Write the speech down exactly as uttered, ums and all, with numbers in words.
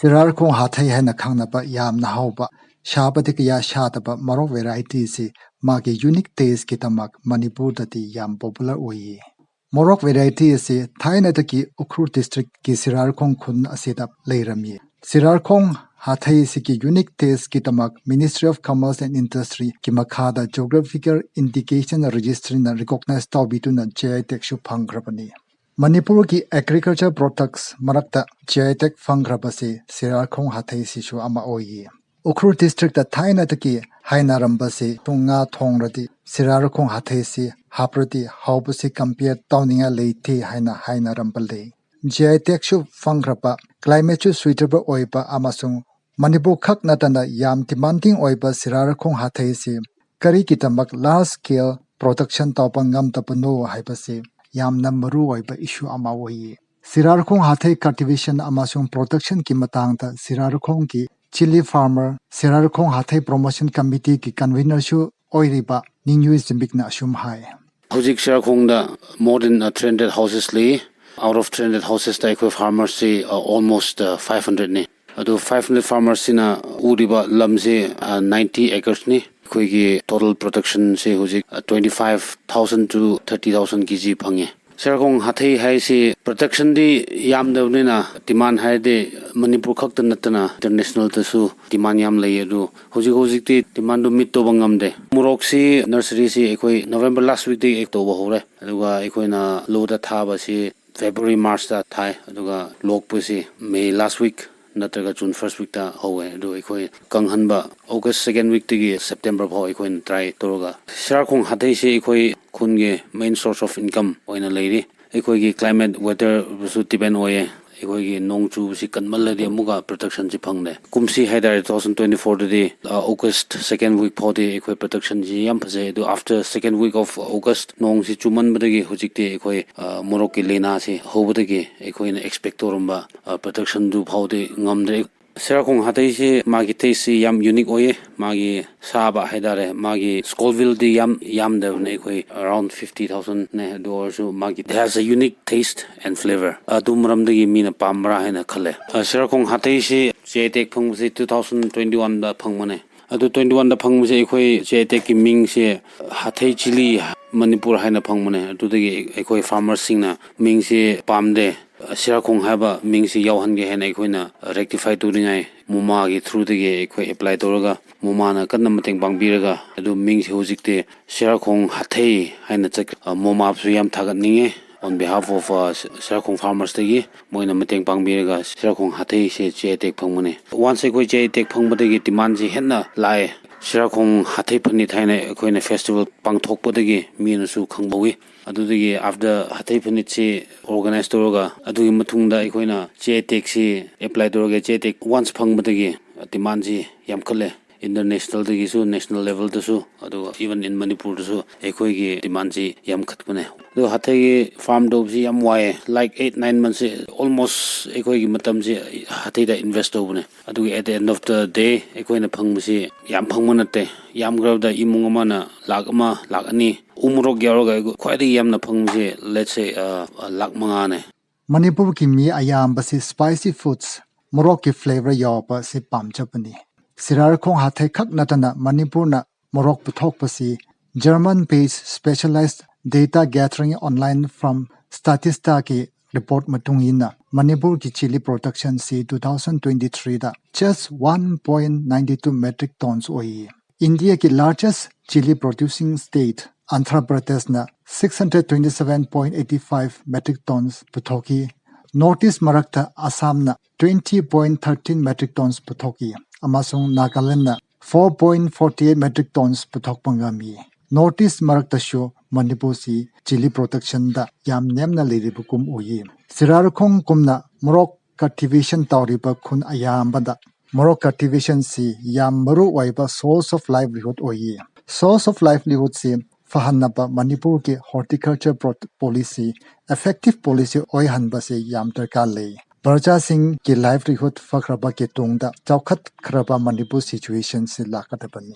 ꯁꯤꯔꯥꯔꯈꯣꯡ ꯍꯥꯊꯩ ꯍꯥꯏꯅ ꯈꯪꯅꯕ ꯌꯥꯝꯅ ꯍꯥꯎꯕ, ꯁꯥꯕꯗꯤ ꯀꯌꯥ ꯁꯥꯗꯕ ꯃꯣꯔꯣꯛ variety ꯑꯁꯤ ꯃꯥꯒꯤ unique taste ꯀꯤꯗꯃꯛ ꯃꯅꯤꯄꯨꯔꯗꯗꯤ ꯌꯥꯝ popular ꯑꯣꯏꯌꯦ꯫ ꯃꯣꯔꯣꯛ variety ꯑꯁꯤ ꯊꯥꯏꯅꯗꯒꯤ ꯎꯈ꯭ꯔꯨꯜ district ꯀꯤ ꯁꯤꯔꯥꯔꯈꯣꯡ ꯈꯨꯟ ꯑꯁꯤꯗ ꯂꯩꯔꯝꯃꯤ꯫ ꯁꯤꯔꯥꯔꯈꯣꯡ ꯍꯥꯊꯩ ꯑꯁꯤꯒꯤ unique taste ꯀꯤꯗꯃꯛ Ministry of Commerce and Industry ꯒꯤ ꯃꯈꯥꯗ Geographical Indication Registry ꯅ recognize ꯇꯧꯕꯤꯗꯨꯅ G I tag ꯁꯨ ꯐꯪꯈ꯭ꯔꯕꯅꯤ꯫ ꯃꯅꯤꯄꯨꯔꯒꯤ agriculture products ꯃꯔꯛꯇ G I tag ꯐꯪꯈ꯭ꯔꯕꯁꯤ ꯁꯤꯔꯥꯔꯈꯣꯡ ꯍꯥꯊꯩꯁꯤꯁꯨ ꯑꯃ ꯑꯣꯏꯌꯦ꯫ ꯎꯈ꯭ꯔꯨꯜ district ꯇ ꯊꯥꯏꯅꯗꯒꯤ ꯍꯥꯏꯅꯔꯝꯕꯁꯤ ꯊꯨꯝ ꯉꯥ ꯊꯣꯡꯔꯗꯤ ꯁꯤꯔꯥꯔꯈꯣꯡ ꯍꯥꯊꯩꯁꯤ ꯍꯥꯞꯔꯗꯤ ꯍꯥꯎꯕꯁꯤ compare ꯇꯧꯅꯤꯡꯉꯥꯏ ꯂꯩꯇꯦ ꯍꯥꯏꯅ ꯍꯥꯏꯅꯔꯝꯕ ꯂꯩ꯫ G I tag ꯁꯨ ꯐꯪꯈ꯭ꯔꯕ, climate ꯁꯨ suitable ꯑꯣꯏꯕ ꯑꯃꯁꯨꯡ ꯃꯅꯤꯄꯨꯔ ꯈꯛ ꯅꯠꯇꯅ ꯌꯥꯝ demanding ꯑꯣꯏꯕ ꯁꯤꯔꯥꯔꯈꯣꯡ ꯍꯥꯊꯩꯁꯤ ꯀꯔꯤꯒꯤꯗꯃꯛ large scale production ꯇꯧꯕ ꯉꯝꯗꯕꯅꯣ ꯍꯥꯏꯕꯁꯤ ꯌꯥꯝꯅ ꯃꯔꯨ ꯑꯣꯏꯕ issue ꯑꯃ ꯑꯣꯏꯌꯦ꯫ ꯁꯤꯔꯥꯔꯈꯣꯡ ꯍꯥꯊꯩ cultivation ꯑꯃꯁꯨꯡ production ꯒꯤ ꯃꯇꯥꯡꯗ ꯁꯤꯔꯥꯔꯈꯣꯡꯒꯤ chilli farmer, ꯁꯤꯔꯥꯔꯈꯣꯡ ꯍꯥꯊꯩ promotion committee ꯒꯤ convener ꯁꯨ ꯑꯣꯏꯔꯤꯕ ꯅꯤꯡꯌꯨꯏ ꯖꯤꯝꯕꯤꯛꯅ ꯑꯁꯨꯝ ꯍꯥꯏ꯫ ꯍꯧꯖꯤꯛ ꯁꯤꯔꯥꯔꯈꯣꯡꯗ more than three hundred houses ꯂꯩ꯫ Out of three hundred houses ꯇ ꯑꯩꯈꯣꯏ farmers ꯁꯤ almost five hundred ꯅꯤ꯫ ꯑꯗꯨ five hundred farmers ꯁꯤꯅ ꯎꯔꯤꯕ ꯂꯝꯁꯤ ninety acres ꯅꯤ꯫ ꯑꯩꯈꯣꯏꯒꯤ total production ꯁꯤ ꯍꯧꯖꯤꯛ twenty five thousand to thirty thousand K G ꯐꯪꯉꯦ꯫ ꯁꯤꯔꯥꯔꯈꯣꯡ ꯍꯥꯊꯩ ꯍꯥꯏꯁꯤ production ꯗꯤ ꯌꯥꯝꯗꯕꯅꯤꯅ demand ꯍꯥꯏꯔꯗꯤ ꯃꯅꯤꯄꯨꯔ ꯈꯛꯇ ꯅꯠꯇꯅ international ꯗꯁꯨ demand ꯌꯥꯝ ꯂꯩ꯫ ꯑꯗꯨ ꯍꯧꯖꯤꯛ ꯍꯧꯖꯤꯛꯇꯤ demand ꯗꯨ meet ꯇꯧꯕ ꯉꯝꯗꯦ꯫ ꯃꯣꯔꯣꯛꯁꯤ nursery ꯁꯤ ꯑꯩꯈꯣꯏ November last week ꯇꯒꯤ ꯇꯧꯕ ꯍꯧꯔꯦ꯫ ꯑꯗꯨꯒ ꯑꯩꯈꯣꯏꯅ ꯂꯧꯗ ꯊꯥꯕꯁꯤ February March ꯇ ꯊꯥꯏ꯫ ꯑꯗꯨꯒ ꯂꯣꯛꯄꯁꯤ May last week ꯅꯠꯇ꯭ꯔꯒ June first week ꯇ ꯍꯧꯋꯦ꯫ ꯑꯗꯨ ꯑꯩꯈꯣꯏ ꯀꯪꯍꯟꯕ August second week ꯇꯒꯤ September ꯐꯥꯎ ꯑꯩꯈꯣꯏꯅ try ꯇꯧꯔꯒ, ꯁꯤꯔꯥꯔꯈꯣꯡ ꯍꯥꯊꯩꯁꯤ ꯑꯩꯈꯣꯏ ꯈꯨꯟꯒꯤ main source of income ꯑꯣꯏꯅ ꯂꯩꯔꯤ꯫ ꯑꯩꯈꯣꯏꯒꯤ climate weather ꯕꯨꯁꯨ depend ꯑꯣꯏꯌꯦ꯫ ꯑꯩꯈꯣꯏꯒꯤ ꯅꯣꯡ ꯆꯨꯕꯁꯤ ꯀꯟꯃꯜꯂꯗꯤ ꯑꯃꯨꯛꯀ production ꯁꯤ ꯐꯪꯗꯦ꯫ ꯀꯨꯝꯁꯤ ꯍꯥꯏꯇꯥꯔꯦ, two thousand twenty four ꯗꯗꯤ August second week ꯐꯥꯎꯗꯤ ꯑꯩꯈꯣꯏ production ꯁꯤ ꯌꯥꯝ ꯐꯖꯩ꯫ ꯑꯗꯨ after second week of August ꯅꯣꯡꯁꯤ ꯆꯨꯃꯟꯕꯗꯒꯤ ꯍꯧꯖꯤꯛꯇꯤ ꯑꯩꯈꯣꯏ ꯃꯣꯔꯣꯛꯀꯤ ꯂꯥꯏꯅꯥꯁꯤ ꯍꯧꯕꯗꯒꯤ ꯑꯩꯈꯣꯏꯅ expect ꯇꯧꯔꯝꯕ production ꯗꯨ ꯐꯥꯎꯗꯤ ꯉꯝꯗ꯭ꯔꯦ꯫ ꯁꯤꯔꯥꯈꯣꯡ ꯍꯥꯊꯩꯁꯤ ꯃꯥꯒꯤ ꯇꯦꯁꯁꯤ ꯌꯥꯝ ꯌꯨꯅꯤꯛ ꯑꯣꯏꯌꯦ꯫ ꯃꯥꯒꯤ ꯁꯥꯕ ꯍꯥꯏꯇꯥꯔꯦ, ꯃꯥꯒꯤ ꯁ꯭ꯀꯣꯜꯚꯤꯜꯗꯤ ꯌꯥꯝ ꯌꯥꯝꯗꯕꯅꯦ, ꯑꯩꯈꯣꯏ ꯑꯔꯥꯎꯟ ꯐꯤꯐꯇꯤ ꯊꯥꯎꯖꯟꯅꯦ꯫ ꯑꯗꯨ ꯑꯣꯏꯔꯁꯨ ꯃꯥꯒꯤ has a unique taste and flavor꯫ ꯑꯗꯨ ꯃꯔꯝꯗꯒꯤ ꯃꯤꯅ ꯄꯥꯝꯕ꯭ꯔꯥ ꯍꯥꯏꯅ ꯈꯜꯂꯦ꯫ ꯑ, ꯁꯤꯔꯥꯈꯣꯡ ꯍꯥꯊꯩꯁꯤ ꯆꯦ ꯇꯦꯛ ꯐꯪꯕꯁꯤ ꯇꯨ ꯊꯥꯎꯖꯟ ꯇ꯭ꯋꯦꯟꯇꯤ ꯋꯥꯟꯗ ꯐꯪꯕꯅꯦ꯫ ꯑꯗꯨ ꯇ꯭ꯋꯦꯟꯇꯤ ꯋꯥꯟꯗ ꯐꯪꯕꯁꯦ ꯑꯩꯈꯣꯏ ꯆꯦ ꯇꯦꯛꯀꯤ ꯃꯤꯡꯁꯦ ꯍꯥꯊꯩ ꯆꯤꯂꯤ ꯃꯅꯤꯄꯨꯔ ꯍꯥꯏꯅ ꯐꯪꯕꯅꯦ꯫ ꯑꯗꯨꯗꯒꯤ ꯑꯩꯈꯣꯏ ꯐꯥꯔꯃꯔꯁꯤꯡꯅ ꯃꯤꯡꯁꯦ ꯄꯥꯝꯗꯦ, ꯁꯤꯔꯥꯈꯣꯡ ꯍꯥꯏꯕ ꯃꯤꯡꯁꯤ ꯌꯥꯎꯍꯟꯒꯦ ꯍꯥꯏꯅ ꯑꯩꯈꯣꯏꯅ ꯔꯦꯛꯇꯤꯐꯥꯏ ꯇꯧꯅꯤꯡꯉꯥꯏ ꯃꯣꯃꯥꯒꯤ ꯊ꯭ꯔꯨꯗꯒꯤ ꯑꯩꯈꯣꯏ ꯑꯦꯄ꯭ꯂꯥꯏ ꯇꯧꯔꯒ ꯃꯣꯃꯥꯅ ꯀꯟꯅ ꯃꯇꯦꯡ ꯄꯥꯡꯕꯤꯔꯒ ꯑꯗꯨ ꯃꯤꯡꯁꯤ ꯍꯧꯖꯤꯛꯇꯤ ꯁꯤꯔꯥꯈꯣꯡ ꯍꯥꯊꯩ ꯍꯥꯏꯅ ꯆꯠ-, ꯑ, ꯃꯣꯃꯥꯕꯨꯁꯨ ꯌꯥꯝ ꯊꯥꯒꯠꯅꯤꯡꯉꯦ꯫ On behalf of, uh, ꯁꯤꯔꯥꯈꯣꯡ ꯐꯥꯔꯃꯔꯁꯇꯒꯤ ꯃꯣꯏꯅ ꯃꯇꯦꯡ ꯄꯥꯡꯕꯤꯔꯒ ꯁꯤꯔꯥꯈꯣꯡ ꯍꯥꯊꯩꯁꯦ ꯆꯦ ꯇꯦꯛ ꯐꯪꯕꯅꯦ꯫ Once ꯑꯩꯈꯣꯏ ꯆꯦ ꯇꯦꯛ ꯐꯪꯕꯗꯒꯤ ꯗꯤꯃꯥꯟꯁꯤ ꯍꯦꯟꯅ ꯂꯥꯛꯑꯦ꯫ ꯁꯤꯔꯥꯈꯣꯡ ꯍꯥꯊꯩ ꯐꯅꯤꯠ ꯍꯥꯏꯅ ꯑꯩꯈꯣꯏꯅ ꯐꯦꯁꯇꯤꯚꯦꯜ ꯄꯥꯡꯊꯣꯛꯄꯗꯒꯤ ꯃꯤꯅꯁꯨ ꯈꯪꯕ ꯍꯧꯋꯤ꯫ ꯑꯗꯨꯗꯒꯤ after ꯍꯥꯊꯩ ꯐꯅꯤꯠꯁꯤ ꯑꯣꯔꯒꯅꯥꯏꯁ ꯇꯧꯔꯒ ꯑꯗꯨꯒꯤ ꯃꯇꯨꯡꯗ ꯑꯩꯈꯣꯏꯅ ꯆꯦ ꯇꯦꯛꯁꯤ ꯑꯦꯄ꯭ꯂꯥꯏ ꯇꯧꯔꯒ ꯆꯦ ꯇꯦꯛ once ꯐꯪꯕꯗꯒꯤ ꯗꯤꯃꯥꯟꯁꯤ ꯌꯥꯝꯈꯠꯂꯦ꯫ ꯏꯟꯇꯔꯅꯦꯁꯅꯦꯜꯗꯒꯤꯁꯨ, ꯅꯦꯁꯅꯦꯜ ꯂꯦꯚꯦꯜꯗꯁꯨ, ꯑꯗꯨꯒ even in ꯃꯅꯤꯄꯨꯔꯗꯁꯨ ꯑꯩꯈꯣꯏꯒꯤ ꯗꯤꯃꯥꯟꯁꯤ ꯌꯥꯝꯈꯠꯄꯅꯦ꯫ ꯑꯗꯣ ꯍꯥꯊꯩꯒꯤ ꯐꯥꯔꯝ ꯇꯧꯕꯁꯤ ꯌꯥꯝ ꯋꯥꯏꯑꯦ꯫ Like eight nine months almost ꯑꯩꯈꯣꯏꯒꯤ ꯃꯇꯝꯁꯤ ꯍꯥꯊꯩꯗ ꯏꯟꯚꯦꯁ ꯇꯧꯕꯅꯦ꯫ ꯑꯗꯨꯒꯤ at the end of the day ꯑꯩꯈꯣꯏꯅ ꯐꯪꯕꯁꯤ ꯌꯥꯝ ꯐꯪꯕ ꯅꯠꯇꯦ꯫ ꯌꯥꯝꯈ꯭ꯔꯕꯗ ꯏꯃꯨꯡ ꯑꯃꯅ ꯂꯥꯛ ꯑꯃ, ꯂꯥꯛ ꯑꯅꯤ, ꯎ ꯃꯣꯔꯣꯛ ꯌꯥꯎꯔꯒ ꯑꯩꯈꯣꯏ ꯈ꯭ꯋꯥꯏꯗꯒꯤ ꯌꯥꯝꯅ ꯐꯪꯕꯁꯤ, let's say, ꯑ, ꯑ, ꯂꯥꯛ ꯃꯉꯥꯅꯦ꯫ ꯃꯅꯤꯄꯨꯔꯒꯤ ꯃꯤ ꯑꯌꯥꯝꯕꯁꯤ spicy foods, ꯃꯣꯔꯣꯛꯀꯤ flavour ꯌꯥꯎꯕ ꯑꯁꯤ ꯄꯥꯝꯖꯕꯅꯤ꯫ ꯁꯤꯔꯥꯔꯈꯣꯡ ꯍꯥꯊꯩ ꯈꯛ ꯅꯠꯇꯅ ꯃꯅꯤꯄꯨꯔꯅ ꯃꯣꯔꯣꯛ ꯄꯨꯊꯣꯛꯄꯁꯤ German based specialized data gathering online from Statistaꯒꯤ report ꯃꯇꯨꯡ ꯏꯟꯅ ꯃꯅꯤꯄꯨꯔꯒꯤ chilli production ꯁꯤ two thousand twenty threeꯗ just one point nine two metric tons ꯑꯣꯏꯌꯦ꯫ ꯏꯟꯗꯤꯌꯥꯒꯤ largest chilli producing state Andhra ꯄ꯭ꯔꯗꯦꯁꯅ six hundred twenty seven point eighty five metric tons ꯄꯨꯊꯣꯛꯈꯤ꯫ North East ꯃꯔꯛꯇ ꯑꯁꯥꯝꯅ twenty point thirteen metric tons ꯄꯨꯊꯣꯛꯈꯤ ꯑꯃꯁꯨꯡ ꯅꯥꯒꯥꯂꯦꯟꯗꯅ four point forty eight metric tons ꯄꯨꯊꯣꯛꯄ ꯉꯝꯃꯤ꯫ North East ꯃꯔꯛꯇꯁꯨ ꯃꯅꯤꯄꯨꯔꯁꯤ chilli productionꯗ ꯌꯥꯝ ꯅꯦꯝꯅ ꯂꯩꯔꯤꯕꯒꯨꯝ ꯎꯏ꯫ ꯁꯤꯔꯥꯔꯈꯣꯡꯒꯨꯝꯅ ꯃꯣꯔꯣꯛ cultivation ꯇꯧꯔꯤꯕ ꯈꯨꯟ ꯑꯌꯥꯝꯕꯗ ꯃꯣꯔꯣꯛ cultivationꯁꯤ ꯌꯥꯝ ꯃꯔꯨ ꯑꯣꯏꯕ source of livelihood ꯑꯣꯏꯌꯦ꯫ Source of livelihoodꯁꯤ ꯐꯍꯟꯅꯕ ꯃꯅꯤꯄꯨꯔꯒꯤ horticulture pro-, policy effective policy ꯑꯣꯏꯍꯟꯕꯁꯤ ꯌꯥꯝ ꯗꯔꯀꯥꯔ ꯂꯩ꯫ ꯄ꯭ꯔꯖꯥꯁꯤꯡꯒꯤ ꯂꯥꯏꯚꯂꯤꯍꯨꯗ ꯐꯈ꯭ꯔꯕꯒꯤ ꯇꯨꯡꯗ ꯆꯥꯎꯈꯠꯈ꯭ꯔꯕ ꯃꯅꯤꯄꯨꯔ ꯁꯤꯆꯨꯋꯦꯁꯟꯁꯤ ꯂꯥꯛꯀꯗꯕꯅꯤ꯫